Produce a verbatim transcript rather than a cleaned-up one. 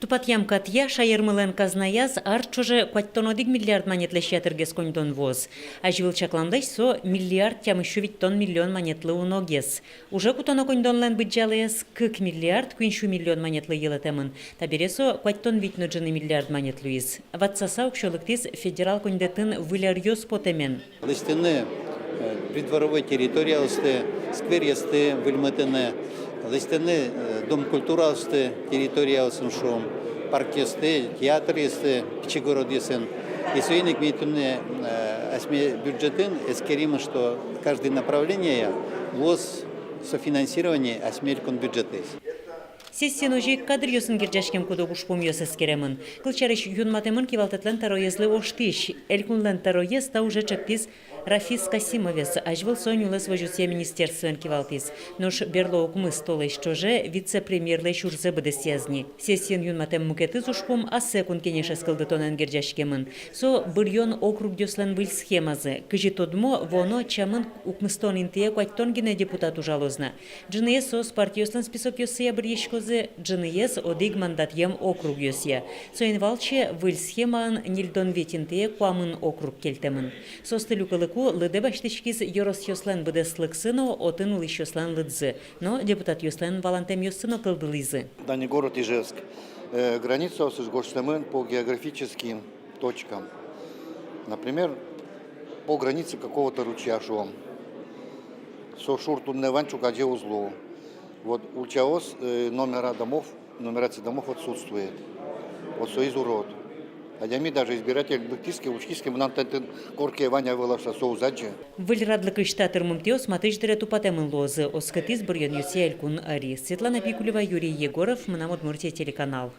Тупатъям катъя, шаермылэн казнаяз ар ӵоже куатьтон одӥг миллиард манетлэсь ятыргес коньдон вуоз. Азьвыл чакламлэсь со миллиард тямыссю витьтон миллион манетлы уногес. Уже кутоно коньдонлэн быдӟалаез кык миллиард куиньсю миллион манетлы йылэтэмын. Табере со куатьтон вить но ӝыны миллиард манет луиз. Ватсаса уксё лыктӥз федерал коньдэтын выль аръёс потэмен. Лэсьтыны, э, придворовой территориосты, скверъёсты выльмытыны, лэсьтыны, э, дом культураосты, территориосын, шуом, паркъёсты, театръёсты, пичи городъёсын. И соин ик ми туннэ, э, асьме бюджетын эскеримы, что каждый направление луоз софинансирование асьме элькун бюджетысь. Сессиын озьы ик кадръёсын герӟаськем куд-ог ужпумъёс эскеремын. Кылсярысь, юнматэмын кивалтэтлэн тӧроезлы воштӥсь. Элькунлэн тӧроез та уже ӵектӥз Рафис Касимовез, азьвыл со нюлэс возёсъя министерствоен кивалтӥз. Нош берло укмыс толэзь ӵоже вице-премьерлэсь ужзэ быдэсъяз ни. Сессиын юнматэм мукетыз ужпум ассэ Кун Кенешез кылдытонэн герӟаськемын. Со быръён округъёслэн выль схемазы. Кызьы тодмо, вуоно ӵамын укмыстон интые куатьтон гинэ депутат ужалоз на. Ӝыныез соос партиослэн списокъёссыя быръиськозы, ӝыныез одӥг мандатъем округъёсъя. Соин валче выль схемаын ньыльдон вить интые куамын округ кельтэмын. Соосты люкылыку лыдэ басьтӥськиз ёросъёслэн быдэслыксы но отын улӥсьёслэн лыдзы, но депутатъёслэн валантэмъёссы но кылдылӥзы. Да, не город Ижевск. Э, границаосыз гожтэмын по географическим точкам. Например, по границе какого-то ручья, шуом. Со шур туннэ вань, ӵуказе уз лу. Вот ульчаос, э, номера домов, нумерация домов отсутствует. Вот со из урод. Адями даже избиратель лыктӥз ке, учкиз ке, мынам татын корке вань-а, ӧвӧл-а шуса, со уз адӟы. Выль радлыкысь та тырмымтэос матысь дыре тупатэмын луозы, оскытӥз быръёнъёсъя элькун ӧри. Светлана Пикулева, Юрий Егоров, «Мынам Удмуртие» телеканал.